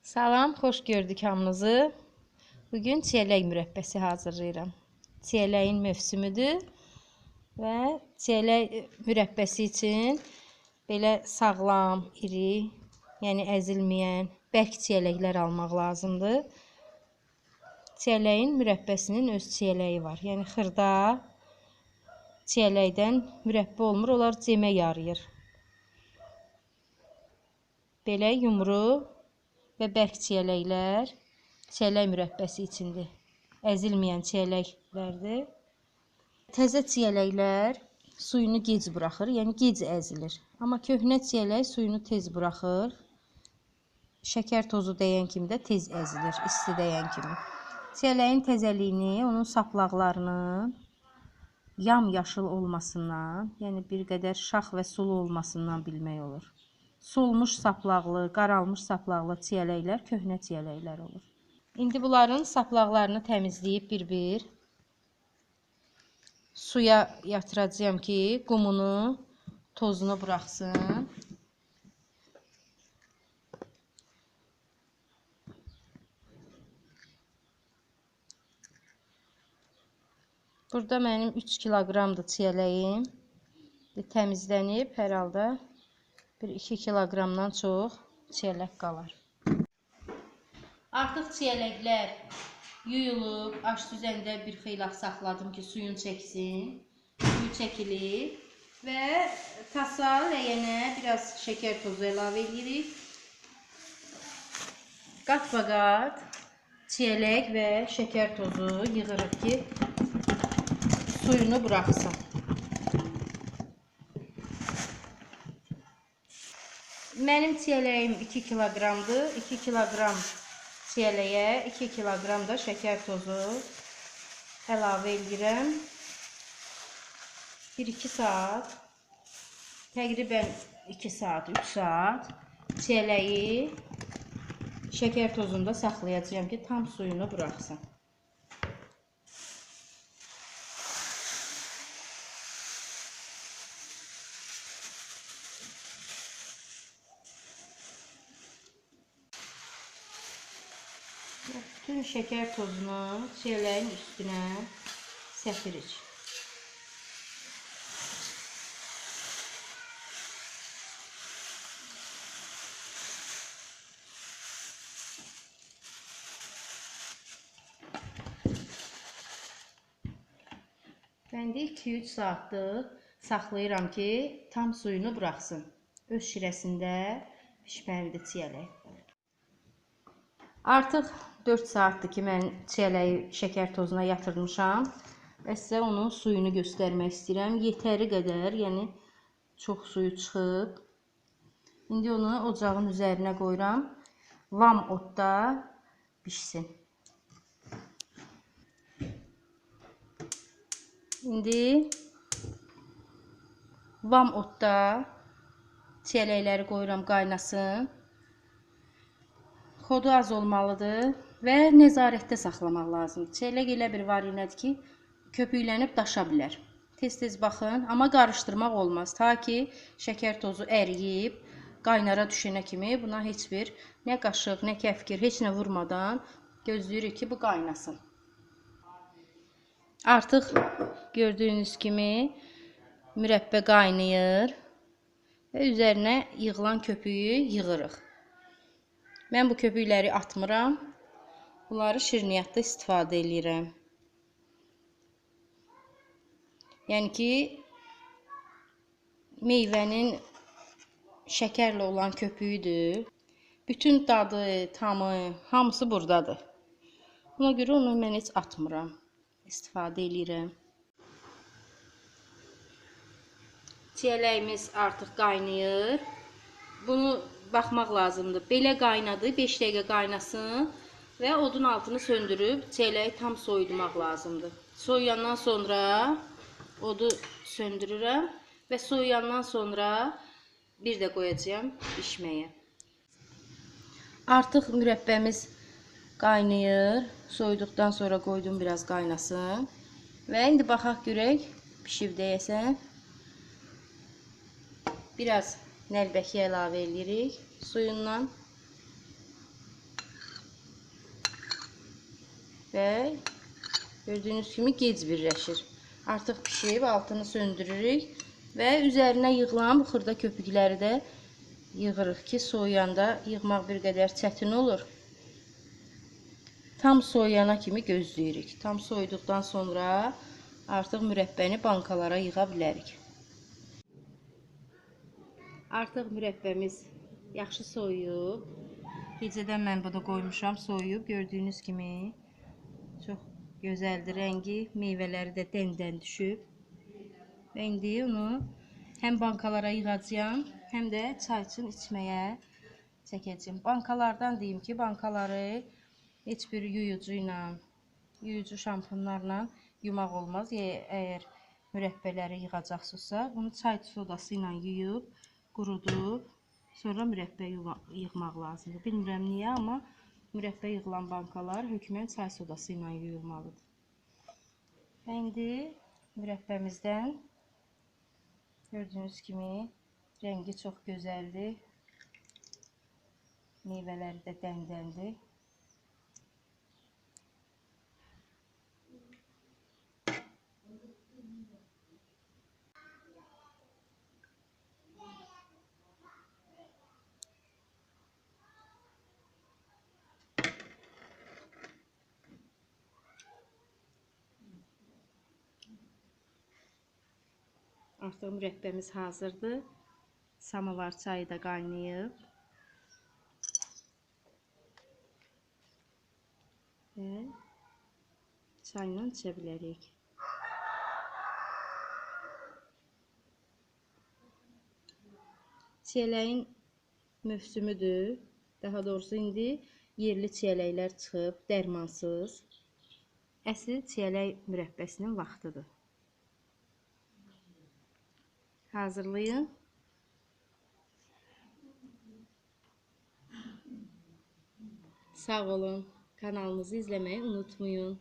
Salam, xoş gördük hamınızı. Bugün çiyələk mürəbbəsi hazırlayıram. Çiyələyin mövsümüdür və çiyələk mürəbbəsi üçün belə sağlam, iri, yəni əzilməyən, bərk çiyələklər almaq lazımdır. Çiyələyin mürəbbəsinin öz çiyələyi var. Yəni xırda çiyələkdən mürəbbə olmur, onlar cemə yarayır. Belə yumru və bərk çiyələklər çiyələk mürəbbəsi içindir. Əzilməyən çiyələklərdir. Təzə çiyələklər suyunu gec buraxır, yəni gec əzilir. Amma köhnə çiyələk suyunu tez buraxır. Şəkər tozu dəyən kimi də tez əzilir, isti dəyən kimi. Çiyələyin təzəliyini, onun saplaqlarının yam-yaşıl olmasından, yəni bir qədər şax və sulu olmasından bilmək olur. Solmuş saplaqlı, qaralmış saplaqlı çiyələklər köhnə çiyələklər olur. İndi bunların saplaqlarını təmizləyib bir-bir suya yatıracağam ki, qumunu, tozunu buraxsın. Burada mənim 3 kiloqramdır çiyələyim. Təmizlənib hər halda bir 2 kiloqramdan çox çiyələk qalar. Artıq çiyələklər yuyulub, aş düzəndə bir xeylaq saxladım ki, suyunu çəksin. Suyu çəkilib və tasa, ləyənə biraz şəkər tozu əlavə edirik. Qatbaqat çiyələk və şəkər tozu yığırıq ki, suyunu buraxsın. Mənim çiyələyim 2 kiloqramdır. 2 kiloqram çiyələyə 2 kiloqram da şəkər tozu əlavə edirəm. 1-2 saat, təqribən 2 saat, 3 saat çiyələyi şəkər tozunda saxlayacağam ki, tam suyunu buraxsın. Bütün şəkər tozunu çiyələyin üstünə səpirik. Mən də 2-3 saatlıq saxlayıram ki, tam suyunu buraxsın. Öz şirəsində pişməlidir çiyələk. Artıq 4 saatdır ki, mən çiyələyi şəkər tozuna yatırmışam və sizə onun suyunu göstərmək istəyirəm. Yetəri qədər, yəni çox suyu çıxıb. İndi onu ocağın üzərinə qoyuram. Vam odda pişsin. İndi vam odda çiyələkləri qoyuram qaynasın. Xodu az olmalıdır və nəzarətdə saxlamaq lazımdır. Çiyələk elə bir varinədir ki, köpüklənib daşa bilər. Tez-tez baxın, amma qarışdırmaq olmaz. Ta ki, şəkər tozu əriyib, qaynara düşənə kimi buna heç bir nə qaşıq, nə kəfkir, heç nə vurmadan gözləyirik ki, bu qaynasın. Artıq gördüyünüz kimi mürəbbə qaynayır və üzərinə yığılan köpüyü yığırıq. Mən bu köpükləri atmıram. Bunları şirniyyatda istifadə eləyirəm. Yəni ki, meyvənin şəkərlə olan köpüyüdür. Bütün dadı, tamı, hamısı buradadır. Buna görə onu mən heç atmıram. İstifadə eləyirəm. Çiyələyimiz artıq qaynayır. Bunu baxmaq lazımdır. Belə qaynadı, 5 dəqiqə qaynasın və odun altını söndürüb çiyələyi tam soyudmaq lazımdır. Soyuyandan sonra odu söndürürəm və soyuyandan sonra bir də qoyacağam bişməyə. Artıq mürəbbəmiz qaynayır. Soyuduqdan sonra qoydum biraz qaynasın. Və indi baxaq görək pişib deyəsən. Biraz nəlbəki əlavə edirik suyundan. Və gördüyünüz kimi gec birləşir. Artıq pişib, altını söndürürük və üzərinə yığılan bu xırda köpükləri də yığırıq ki, soyuyanda yığmaq bir qədər çətin olur. Tam soyuyana kimi gözləyirik. Tam soyuduqdan sonra artıq mürəbbəni bankalara yığa bilərik. Artıq mürəbbəmiz yaxşı soyuyub. Gecədən mən bunu qoymuşam, soyuyub. Gördüyünüz kimi çox gözəldir rəngi, meyvələri də dən-dən düşüb. Və indi onu həm bankalara yığacağam, həm də çay üçün içməyə çəkəcəyim. Bankalardan deyim ki, bankaları heç bir yuyucu ilə, yuyucu şampunlarla yumaq olmaz. Əgər mürəbbələri yığacaqsınızsa, bunu çay sodası ilə yuyub, qurudub, sonra mürəbbə yığmaq lazımdır. Bilmirəm niyə, amma mürəbbə yığılan bankalar hökmən çay sodası ilə yuyulmalıdır. Və indi mürəbbəmizdən gördüyünüz kimi rəngi çox gözəldir. Meyvələri də dən-dəndir. Artıq mürəbbəmiz hazırdır. Samovar çayı da qaynayıb. Və çayla içə bilərik. Çiyələyin mövsümüdür. Daha doğrusu indi yerli çiyələklər çıxıb, dərmansız. Əsl çiyələk mürəbbəsinin vaxtıdır. Hazırlayın. Sağ olun. Kanalımızı izləməyi unutmayın.